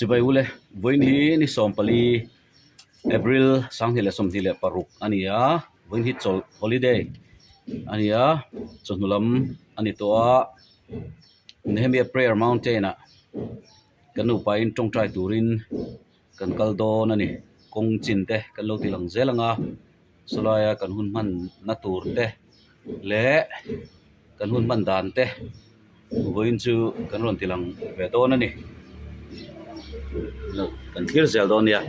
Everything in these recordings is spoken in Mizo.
Chibai ule, vawiin hi ni 14 April 2026 a ni a, vawiin hi chawlh holiday a ni a, chawhnu lam a ni tawh a, Nehemiah Prayer Mountain ah kan nupain tawngtai turin kan kal dawn a ni, kawng chin te kan lo ti lang zel ang a, sawlaia kan hun hman na tur te leh kan hun hman dan te vawiin chu kan rawn ti lang ve dawn a ni kan thlir zel dawn nia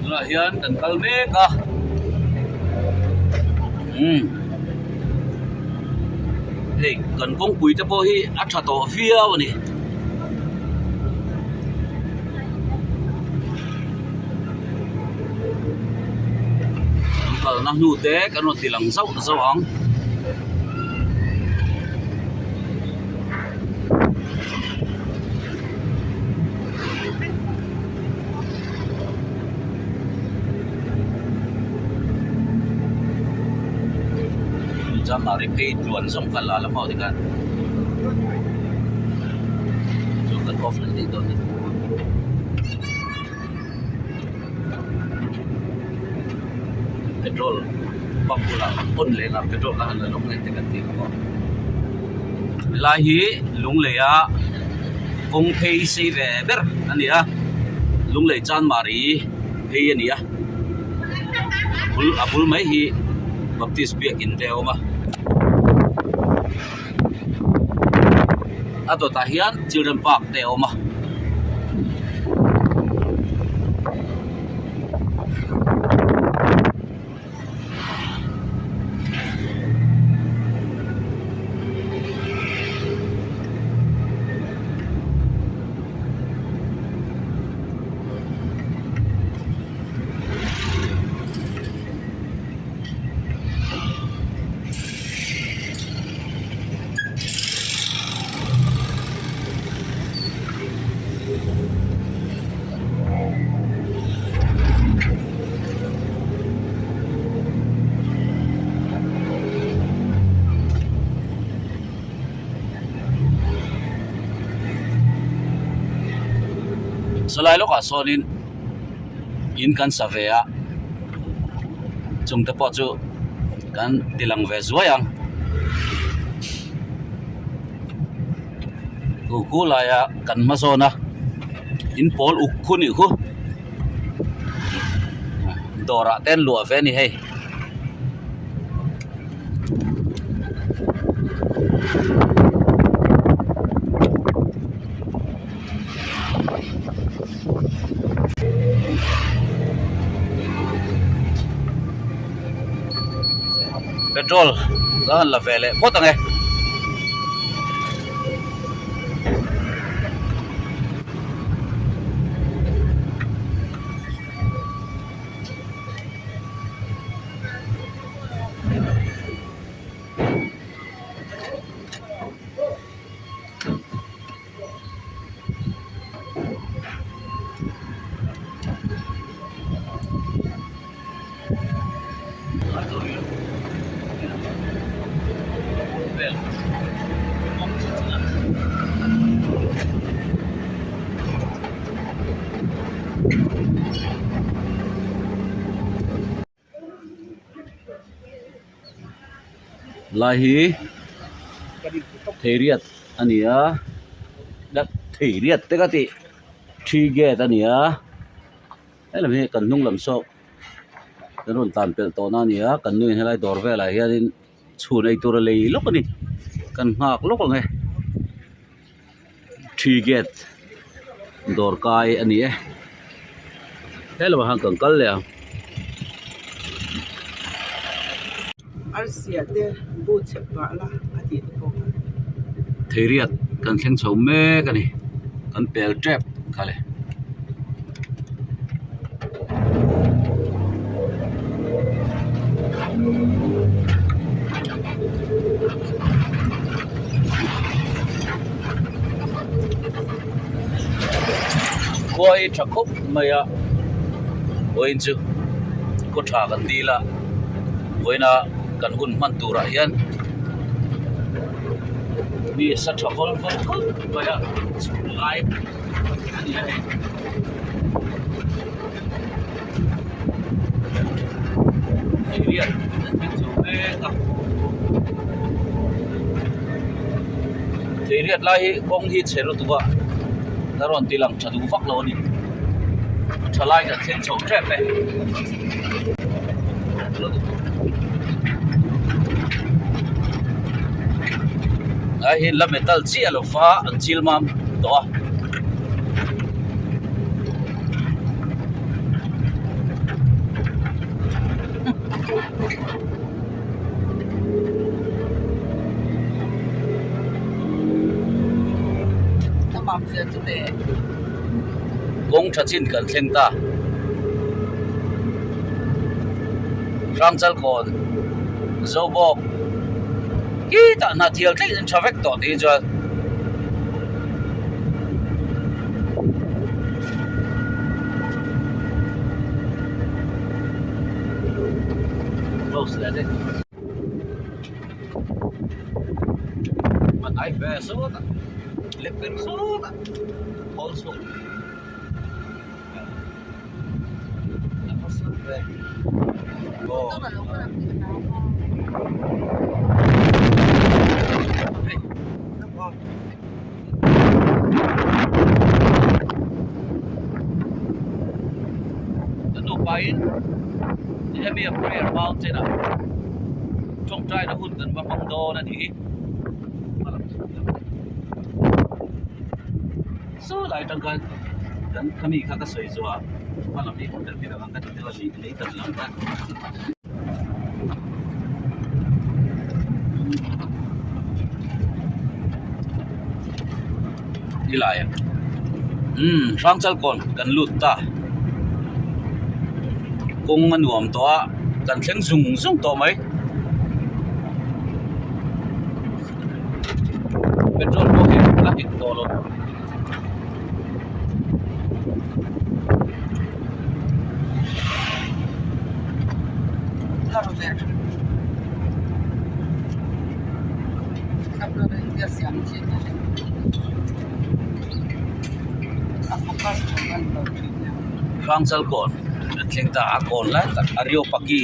tunah hian kan kal mek a umm hei kan kawngpui te pawh hi a tha tawh viau a ni. Kan kalna hnu te kan rawn ti lang zauh zauh ang. Chanmari phei tluan zawng kha la la maw tikhan chu kan off leh daih dawn a ni. Petrol pump bulah on leh lam petrol kha han la lawk nge te kan tih kha aw. Helai hi Lunglei a kawng phei sei ve ber a ni a Lunglei Chanmari phei a ni a a bul mai hi Baptist biakin te a awm a a dawtah hian children park te a awm a. Sawlai lawkah sawnin in kan sa ve a chung te pawh chu kan ti lang ve zuai ang ku ku laia kan hma zawn a in pawl uk khu nih khu dawrah te an luah ve a ni hei. Petrol ka han la ve leh phawt ang e. Lai hi theiriat a ni a theiriat te ka tih thi gate a ni a helam hi kan hnung lam saw kan rawn tlan pelh tawh na a ni a kan nu in helai dawr velah hianin chhun ei tur a lei lawk a ni kan nghak lawk ang e thi gate dawr kai a ni e helamah hian kan kal leh ang. Theiriat kan thleng chho mek a ni kan pel tep kha le. Khua hi tha khawp mai a vawiin chu khaw tha kan dil a vawiina kan hun hman turah hian. Mi sa tha vawl vawl khawp mai a chhun lai a ni a hei. Thei riat an hming chho mek a thei riat lai hi kawng hi chhe lutuk a la rawn ti lang tha duh vak lo a ni a tha lai kan thleng chho tep e. Lai hi la metal chiah lo va an chil mam tawh a. Kawng tha chin kan thleng ta. Hrangchal kawn zo bawk khitah hna thial thleng in tha vek tawh tih hi chuan. Close leh daih a hnai ve sawt a lep ber sawt a hawl chhuak a hmasa ve aw hei. Kan nupain Nehemia prayer mountain ah tawngtaina hun kan va hmang dawn a ni hi. Saw lai atang khan kan khami kha ka sawi zuah a hmalam hi hotel te ang ka ti deuh a ni lei tam lam khan. Nilai a umm Hrangchal kawn kan lut ta kawng a nuam tawh a kan thleng zung zung tawh mai petrol pawh hi a hek tawh lo. Hrangchal kawn an thleng ta a kawn lai tak Areopagi.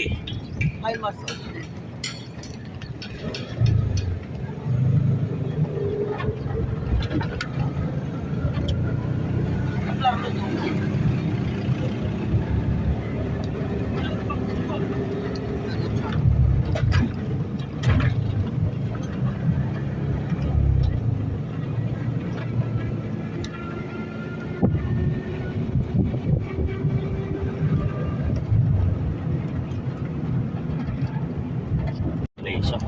Lei saw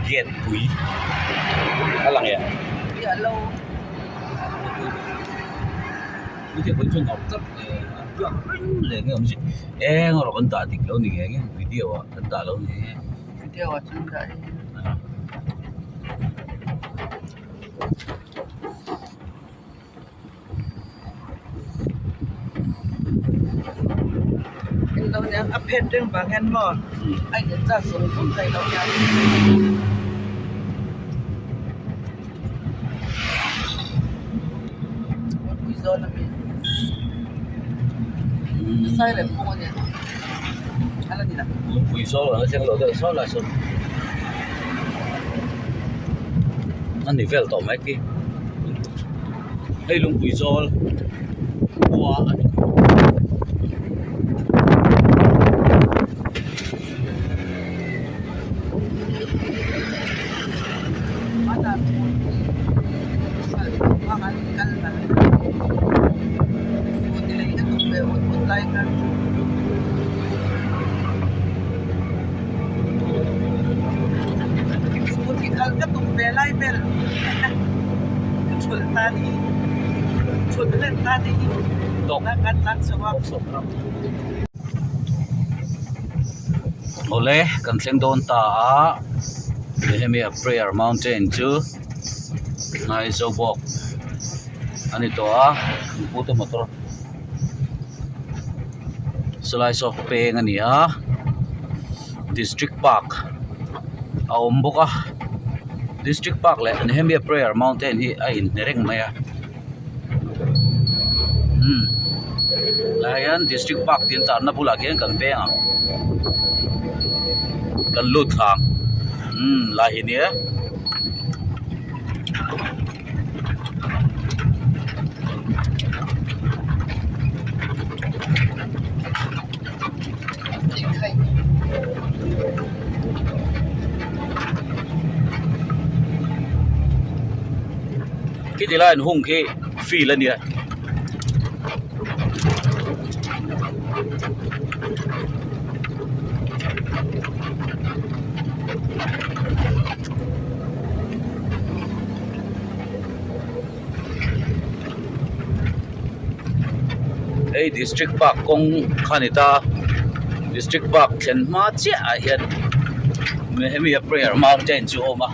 gate pui a lang em eng erawh an dah dik lo ni ngei ngei video ah an dah lo ni ngei video ah chuan dah in Englo nia a phet reng vang hian maw a in char zung zung thei lo hian. Pui zawn a mi sai leh kawng a nia a la ni lo. Pui zawn a la thleng lo deuh sawn lai sawn a ni vel tawh mai khi. Hei lungpui zawl khua a ni. Awle kan thleng dawn ta a Nehemia prayer mountain chu hnai zo bawk a ni tawh a pute motor sawlai saw peng a ni a district park a awm bawk a. District Park leh Nehemiah Prayer Mountain hi a inhne reng mai a umm lai hian District Park tih an tarna bulah khian kan veng ang kan lut thla ang umm lai hi nia. Khiti lai an hung khi field a nia. Hei district park kawng kha a ni ta district park thlen hma chiah ah hian Nehemiah prayer mountain chu a awm a.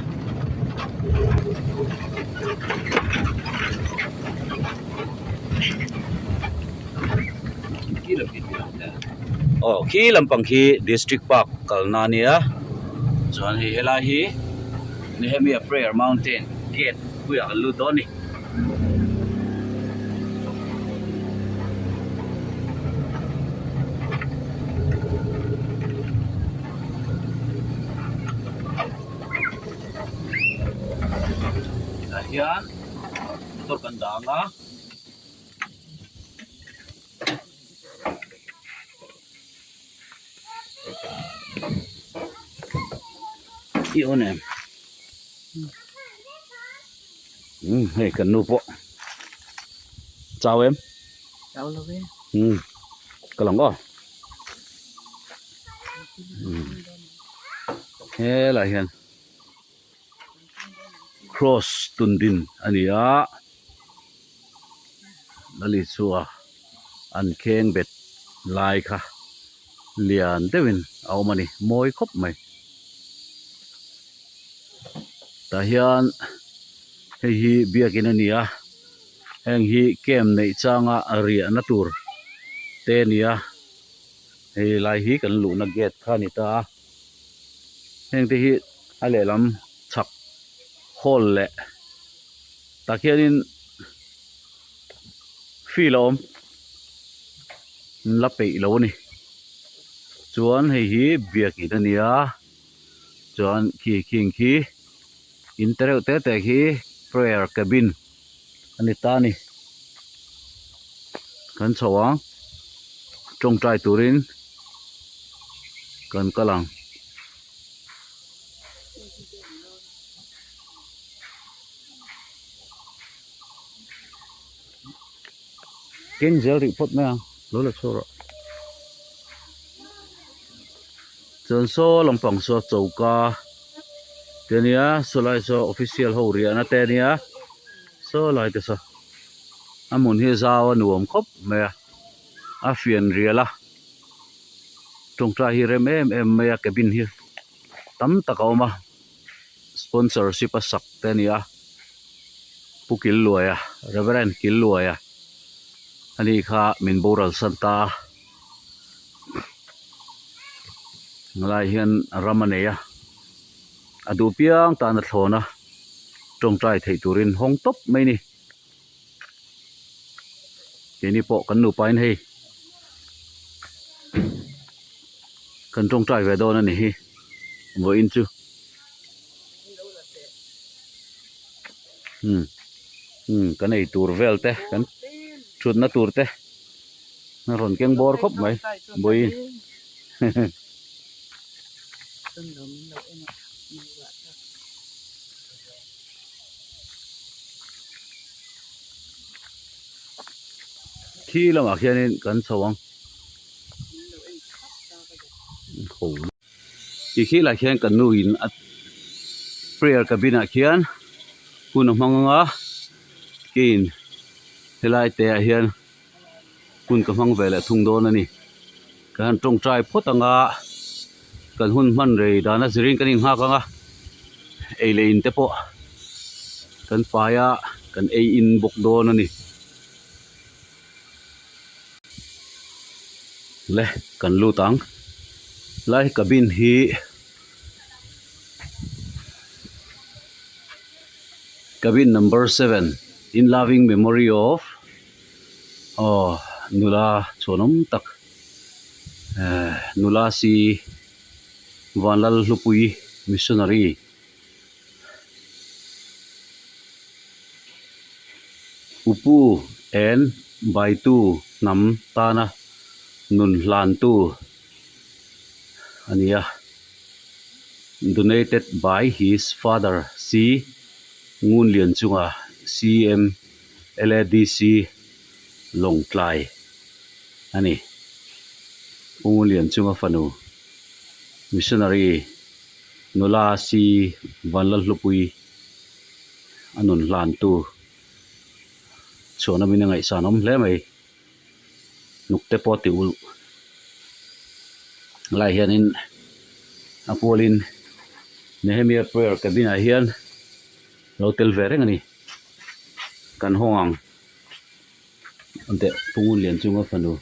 Aw khi lampang khi district park kalna a nia chuan hei helai hi Nehemiah prayer mountain gate puiah kan lut dawn a ni. Tah hian motor kan dah ang a. I awn em umm hei kan nu pawh chau em chau lo e umm ka lang aw umm helaiah hian Cross tundin a ni a, Lali chua an kheng bet lai kha lian deuhin a awm a ni, mawi khawp mai. Tah hian hei hi biakin a ni a, heng hi camp neih changa riahna tur te a ni a, hei lai hi kan luhna gate kha a ni ta a. Heng te hi a lehlam chhak hall leh tah khianin field a awm la peih lo a ni chuan hei hi biakin a ni a chuan khi khing khi in te reuh te te khi prayer cabin a ni ta a ni kan chho ang tawngtai turin. Kan kal ang. Keng zel rih phawt mai ang lo la chhuak rawh. Chuan saw lampang saw choka te ania saw lai saw official ho riahna te ania saw lai te saw a hmun hi zau a nuam khawp mai a. A fian rial a tawngtai hi rem em em mai a cabin hi tam tak a awm a sponsorship a sak te a ni a Pu Killuaia Reverend Killuaia ani kha min boral san ta a helai hian ram a nei a a duh piang tan a thlawn a tawngtai theih turin hawng tawp mai a ni. Keini pawh kan nupa in hei kan tawngtai ve dawn a ni hi vawiin chu umm umm kan ei tur vel te kan thutna tur te a rawn keng bawr khawp mai vawiin. Khi lamah khianin kan chho ang ti khi lah khian kan nu in a prayer cabin ah khian hun a hmang anga keiin helai te ah hian hun ka hmang ve leh thung dawn a ni ka han tawngtai phawt anga kan hun hman rei dan a zirin kan inghak anga ei leh in te pawh kan fai a kan ei in bawk dawn a ni le kan lut ang lai cabin hi. Cabin number 7 in loving memory of aw nula chhuanawm tak eh nula si Vanlalhlupui missionary. Upu en baitu hnam tana nun hlantu a ni a, donated by his father C Ngunlianchunga CM LADC Lawngtlai a ni. Pu Ngunlianchunga fanu missionary. Nula si Vanlalhlupui a nun hlantu chhuahna min a ngaihsan awm hle mai. Hnuk te pawh a ti ulh lai hianin a pualin Nehemiah prayer cabin ah hian lo tel ve reng a ni. Kan hawng ang teh Pu Ngunlianchunga fanu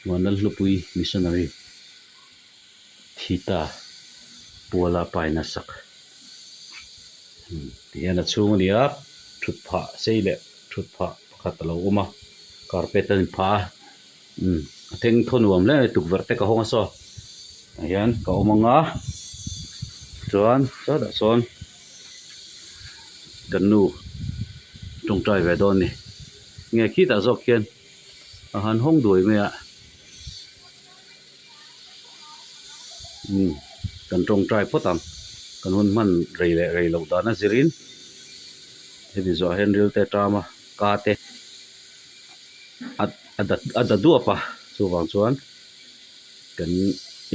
Vanlalhlupui missionary. Thita puala paina sak ti hian a chhung a ni a thut phah sei leh thut phah pakhat a lo awm a carpet a inphah a umm a theng thaw nuam hle mai tukverh te ka hawng a saw tah hian ka awm ang a chuan sawtah sawn kan nu tawngtai ve dawn a ni nge khitah zawk khian a han hawng duai mai a. Umm kan tawngtai phawt ang kan hun hman rei leh rei loh dan a zirin hemi zawh hian ril te ṭam a ka te a a dat a da duap a chuvang chuan kan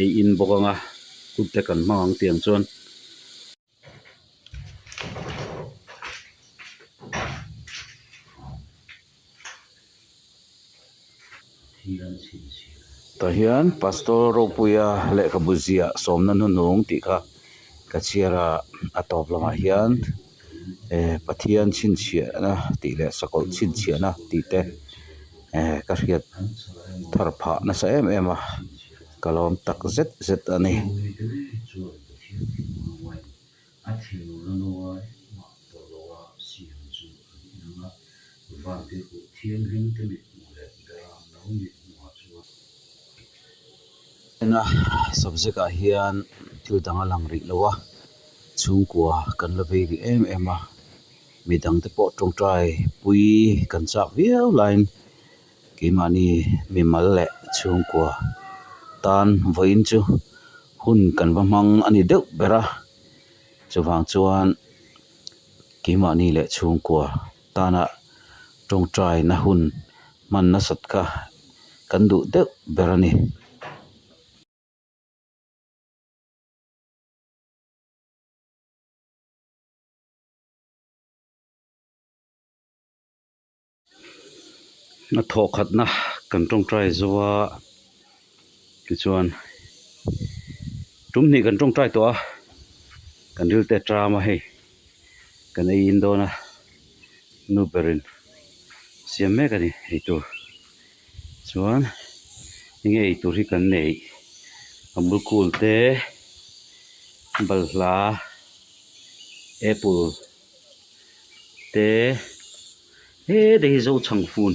ei in bawk ang a kut te kan hmang ang tiang chuan. Tah hian Pastor Ropuia lehkhabu ziah sawmna hnuhnung tih kha ka chhiar a, a tawp lamah hian eh Pathian chhinchhiahna tih leh sakawlh chhinchhiahna tih te eh ka hriat thar phah nasa em em a, ka lawm tak zet zet a ni. A thinur a no a, engmah tawh lo a siam chu an inang a, Vantirhkoh thianghlim te mithmuh leh Beram no mithmuhah chuan. Ena subject ah hian thil dang a lang rih lo a, chhungkua kan la vei rih em em a, midang te pawh tawngtai pui kan chak viau laiin keimahni mimal leh chhungkua tan vawiin chu hun kan va hmang a ni deuh ber a chuvang chuan keimahni leh chhungkua tana tawngtaina hun hman nasat kha kan duh deuh ber a ni. A thawh khatna kan tawngtai zo a tichuan tum hnih kan tawngtai tawh a kan ril te ṭam a hei kan ei in dawn a nu berin siam mek a ni eitur chuan enge eitur hi kan neih a mulkul te balhla apple. Te heta hi zochhang fun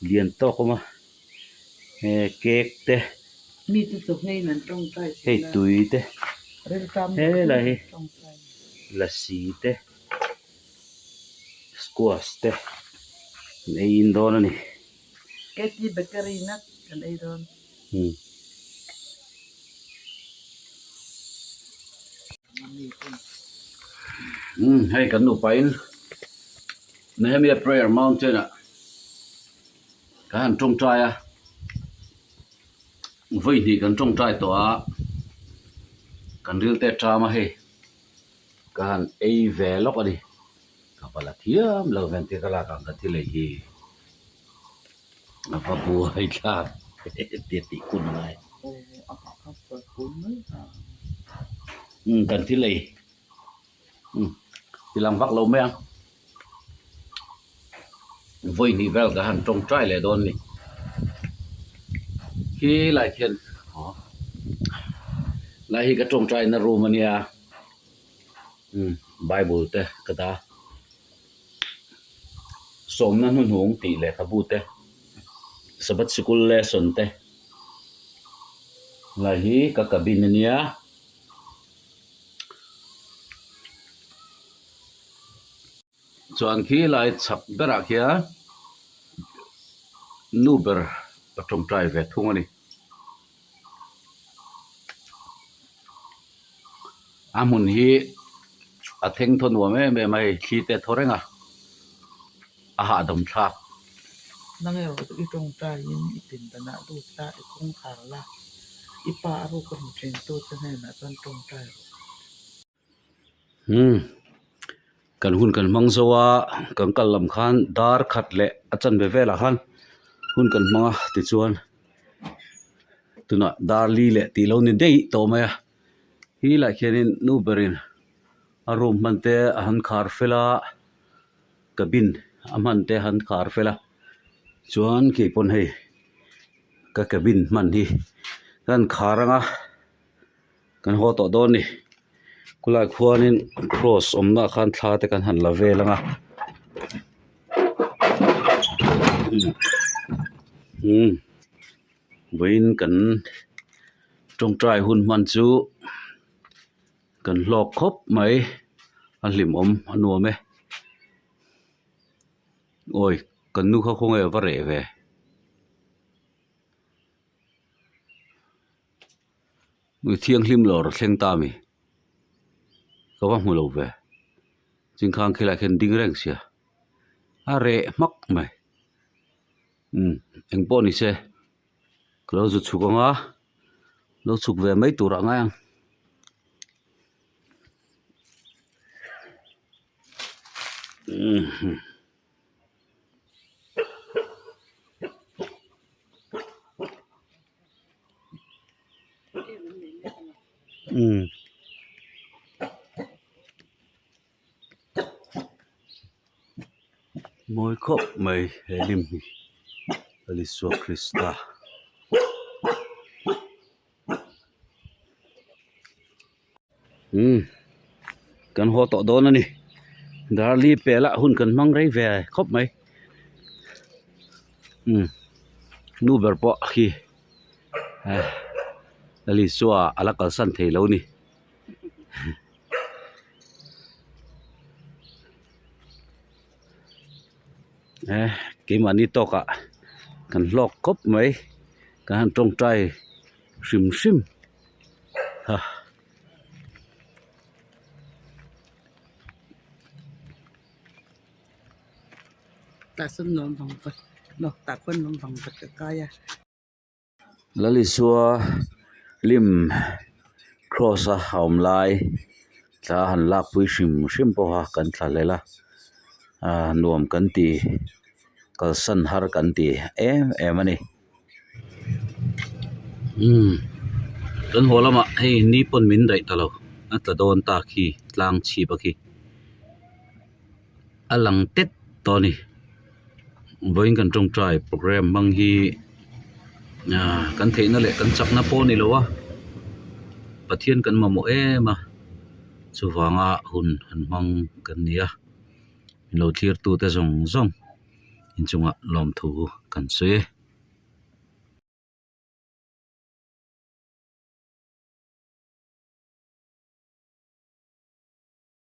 lian tawk awm a he cake te hei tui te helai hi lassi te squash te an ei in dawn a ni. Umm hei kan nupain Nehemiah Prayer Mountain ah kan han tawngtai a, vawi hnih kan tawngtai tawh a, kan ril te ṭam a hei ka han ei ve lawk a ni, ka va la thiam lo ven tih ka lak ang ka thil ei hi a va buai thlak tia tih kun a ngai. Umm kan thil ei umm ti lang vak lo mai ang vawi hnih vel ka han tawngtai leh dawn a ni khi lai khian aw lai hi ka tawngtaina room a nia umm bible te ka dah a. Sawmna hnuhnung tih lehkhabu te, Sabbath sikul lesson te lai hi ka cabin a nia. Chuan khi lai chhak berah khian nu ber a tawngtai ve thung a ni. A hmun hi a theng thaw nuam em em a hei thli te a thaw reng a a hahdam thlak. Nang erawh i tawngtaiin i pindanah lut la, i kawngkhar la, i pa a ruk a hmu thin tu che hnenah chuan tawngtai rawh. Umm kan hun kan hmang zo a kan kal lam khan dar khat leh a chanve velah khan hun kan hmang a tichuan tunah dar li leh tih lo ni daih tawh mai a he lai khianin nu berin a room hman te a han khar fel a cabin a hman te a han khar fel a chuan keipawn hei ka cabin hman hi ka han khar ang a. Kan haw tawh dawn ni khulai khuanin cross awmna ah khan thla te kan han la vel ang a umm vawiin kan tawngtai hun hman chu kan hlawk khawp mai a hlimawm a nuam e awi kan nu kha khawnge a va reh ve. Mi thianghlim lawr a thleng ta a mi ka va hmu lo ve chingkhang khilaiah khian ding reng sia a reh hmak mai umm eng pawh ni se ka lo zu chhuk ang a lo chhuk ve mai tur ah ngai ang. Umm mawi khawp mai he hlim hi Lal Isua Krista. Umm kan haw tawh dawn a ni darli pela hun kan hmang rei ve khawp mai umm nu ber pawh khi eh Lal Isua a la kalsan thei lo a ni eh keimahni tawkah kan hlawk khawp mai kan han tawngtai hrim hrim a. Tah sawn nuam vang vat maw tah khuan nuam vang vat ka kai a. Lalisua lim cross a a awm lai thla han lakpui hrim hrim pawha kan thla hlel a ah nuam kan ti kalsan har kan ti em em a ni. Umm kan haw lamah hei ni pawn min daih ta lo a tla dawn ta khi tlang chhip a khi a lang tet tawh a ni vawiin kan tawngtai programme hmang hi ah kan theihna leh kan chakna pawh a ni lo a Pathian kan mamawh em a chuvanga hun han hmang kan ni a lo thlir tute zawng zawng inchungah lawmthu kan sawi e.